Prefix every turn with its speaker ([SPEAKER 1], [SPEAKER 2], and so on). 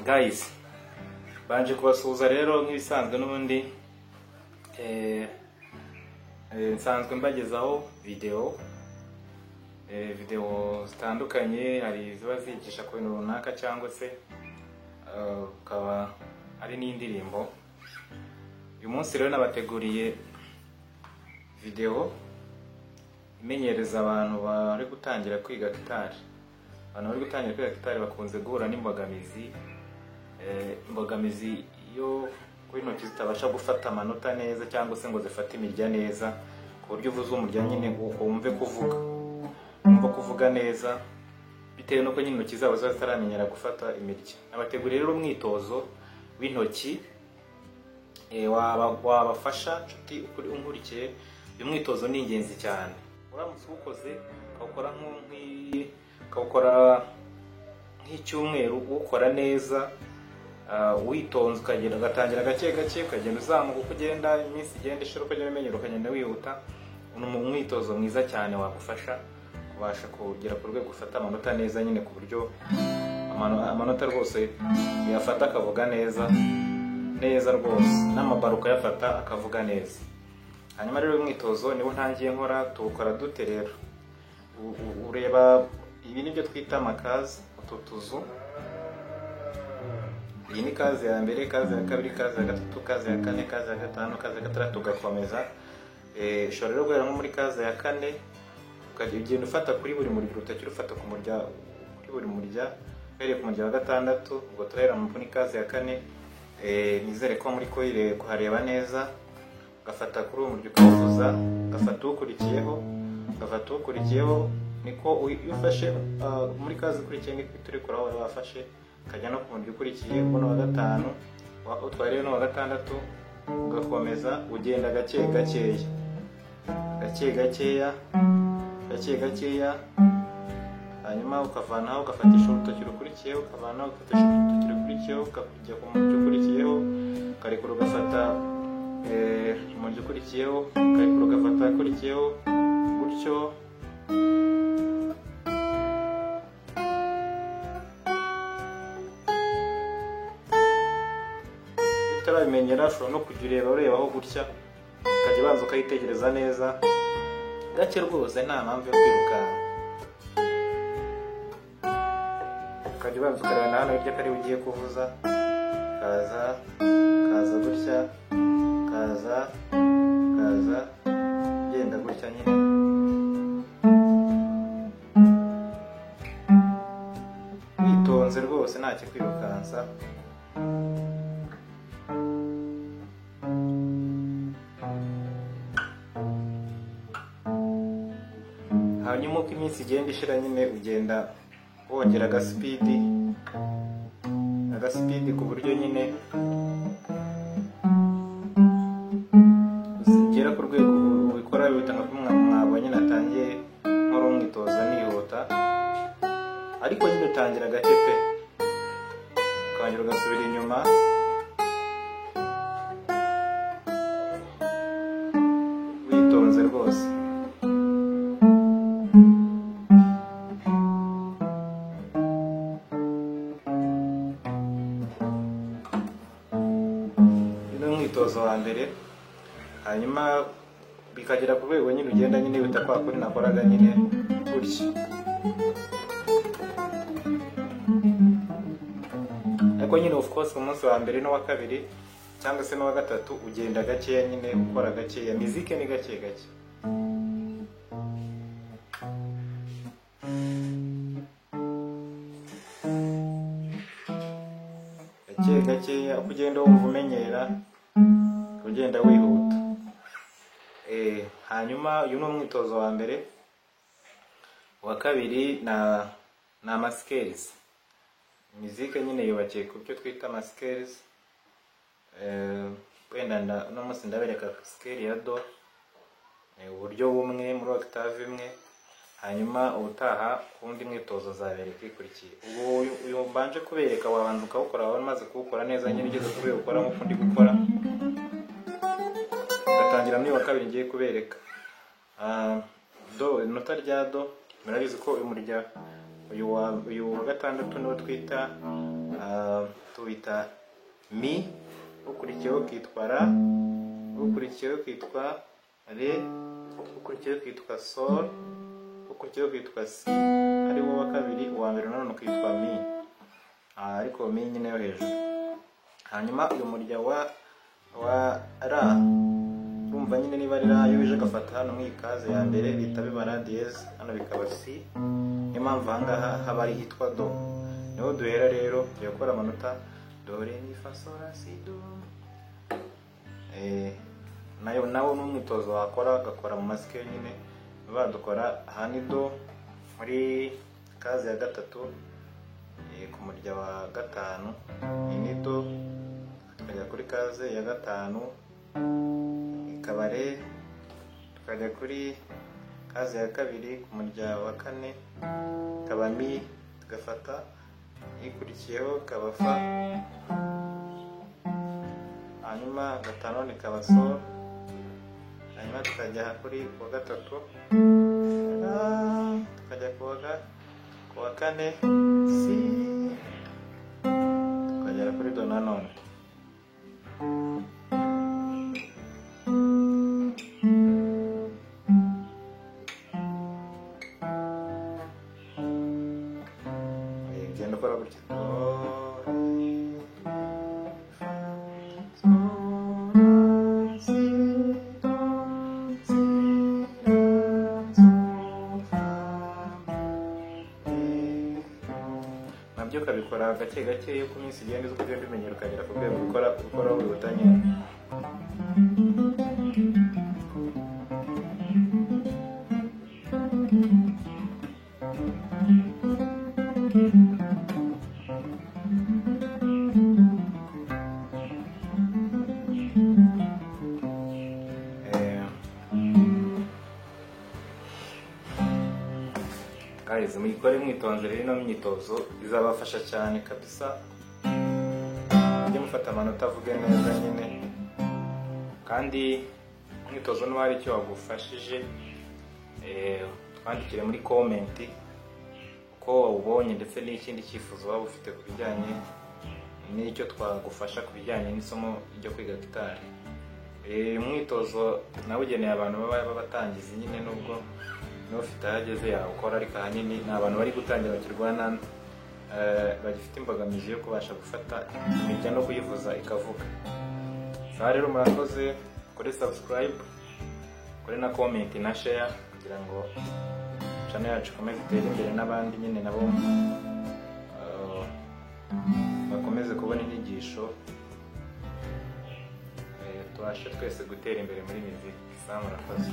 [SPEAKER 1] Guys, banje kubasuhuza rero nk'ibisanzwe n'ubundi nsanzwe mbagezaho video zitandukanye, hari ziba zigisha ku bintu runaka cyangwa se ukaba ari n'indirimbo. Uyu munsi rero nabateguriye video imenyereza abantu bari gutangira kwiga gitari. Abantu bari gutangira kwiga gitari bakunze guhura n'imbogamizi, imbogamizi yo kuba intoki zitabasha gufata amanota neza cyangwa se ngo zifate imirya neza, ku buryo uvuze umurya nyine wumve kuvuga, wumva kuvuga neza, bitewe n'uko nyine intoki zabo ziba zitaramenyera gufata imirya. Nabateguriye rero umwitozo w'intoki wabafasha nshuti ukuri unkurikiye. Uyu mwitozo ni ingenzi cyane, uramutse uwukoze ukawukora nk'icyumweru uwukora neza, witonze, ukagenda ugatangira gake gake, ukagenda uzamuka uko ugenda iminsi igenda ishira, ukagenda umenyera, ukagenda wihuta. Ni umwitozo mwiza cyane wagufasha kubasha kugera ku rwego ufata amanota neza nyine, ku buryo amanota rwose uyafata akavuga neza neza rwose, n'amabaro ukayafata akavuga neza. Hanyuma rero umwitozo niwo ntangiye nkora. Tuwukora dute rero? Ureba ibi nibyo twita amakazi, utu tuzu. Iyi ni kazi ya mbere, kazi ya kabiri, kazi ya gatatu, kazi ya kane, kazi ya gatanu, kazi ya gatandatu, ugakomeza. Ushobora rero guhera nko muri kazi ya kane, ukajya ugenda ufata kuri buri murya, urutoki rufata ku murya, kuri buri murya, uhereye ku murya wa gatandatu, ubwo turahera muri kazi ya kane. Nizere ko muri kuhareba neza. Ugafata kuri uwo murya ukawuvuza, ugafata ukurikiyeho, ugafata ukurikiyeho, niko iyo ufashe muri kazi ukurikiye niko turekura aho wari wafashe, ukajya no ku murya ukurikiye, ubona wa gatanu, utwariye n'uwa gatandatu, ugakomeza ugenda gake gakeya, gake gakeya, gake gakeya. Hanyuma ukavanaho ugafatisha urutoki rukurikiyeho, ukavanaho ugafatisha urutoki rukurikiyeho, ukajya ku murya ukurikiyeho, ukarekura ugafata umurya ukurikiyeho, ukarekura ugafata ukurikiyeho, gutyo. Utarabimenyera ushobora no kujya ureba urebaho gutya, ukajya ubanza ukayitegereza neza gake rwose, nta mpamvu yo kwirukanka. Ukajya ubanza ukareba na hano hirya ko ariwe ugiye kuvuza, kaza kaza gutya, kaza kaza, ugenda gutya nyine. Witonze rwose nta kikwirukansa. Hanyuma uko iminsi igenda ishira nyine ugenda wongera agasipidi, agasipidi ku buryo nyine ugera ku rwego ubikora wihuta, nka kumwe mwabonye natangiye nkora umwitozo nihuta, ariko nyine utangira gake pe, ukongera ugasubira inyuma. Witonze rwose. Umwitozo wa mbere. Hanyuma bikagera ku rwego nyine ugenda nyine wita kwa kuri nakoraga nyine gutya, ariko nyine of course umunsi wa mbere n'uwa kabiri cyangwa se n'uwa gatatu ugenda gakeya nyine, ukora gakeya, mizike ni gake gake. Gake gakeya uko ugenda wumva umenyera, ugenda wihuta. Hanyuma uyu ni umwitozo wa mbere. Uwa kabiri na amasikelizi. Mizike nyine yubakiye ku byo twita amasikelizi. Wenda uno munsi ndabereka scale ya do, uburyo bumwe muri octave imwe. Hanyuma ubutaha kundi mwitozo zabereka ikurikiye. Ubu uyu mbanje kubereka wabanza ukawukora, waba umaze kuwukora neza nyine ugeze kuri ukora nk'uko ndi gukora, gatangira muri wa kabiri ngiye kubereka. Do, inota rya do murabizi ko uyu murya uyu wa gatandatu niwo twita tuwita mi, ukurikiyeho kitwa ra, ukurikiyeho kitwa re, ukurikiyeho kitwa sol, ukurikiyeho kitwa si, ari wo wa kabiri. Uwa mbere nanone ukitwa mi, ariko mi nyine yo hejuru. Hanyuma uyu murya wa ra, urumva nyine niba ari ra, iyo uje agafata hano mu ikaze ya mbere bita biba dièse, hano bikaba si. Niyo mpamvu aha ngaha haba ari hitwa do. Niho duhera rero tugiye gukora amanota do re mi fa sol la si do. Nayo nawo n'umwitozo wakora ugakora mu masike nyine badukora. Aha ni do muri kaze ya gatatu, ku murya wa gatanu iyi ni do, tukajya kuri kaze ya gatanu ikaba re, tukajya kuri kaze ya kabiri ku murya wa kane ikaba mi, tugafata ikurikiyeho ikaba fa, hanyuma gatanu ikaba sol, hanyuma tukajya kuri kuwa gatatu ra, tukajya kuwa kane si, tukagera kuri do nanone. Genda ukora gutya do re fa sol la si do si la sol fa mi do. Nabyo ukabikora gake gake, uko iminsi igenda iza ugenda umenyera ukagera ku rwego ukora wihuta nyine. Guys, muyikore mwitonze rero, ino myitozo izabafasha cyane kabisa. Mujye mufata amanota avuge neza nyine, kandi umwitozo niba hari icyo wagufashije twandikire muri comment uko wawubonye, ndetse n'ikindi cyifuzo waba ufite ku bijyanye n'icyo twagufasha ku bijyanye n'isomo ryo kwiga gitari. Umwitozo nawugeneye abantu baba batangiza nyine, nubwo n'ufite aho ageze yawukora, ariko ahanini ni abantu bari gutangira bakirwana, bagifite imbogamizi yo kubasha gufata imirya no kuyivuza ikavuga. Sawa rero, murakoze, kuri subscribe, kuri na comment na share, kugira ngo channel yacu ikomeze itere imbere n'abandi nyine nabo bakomeze kubona inyigisho, tubashe twese gutera imbere muri muziki. Sawa, murakoze.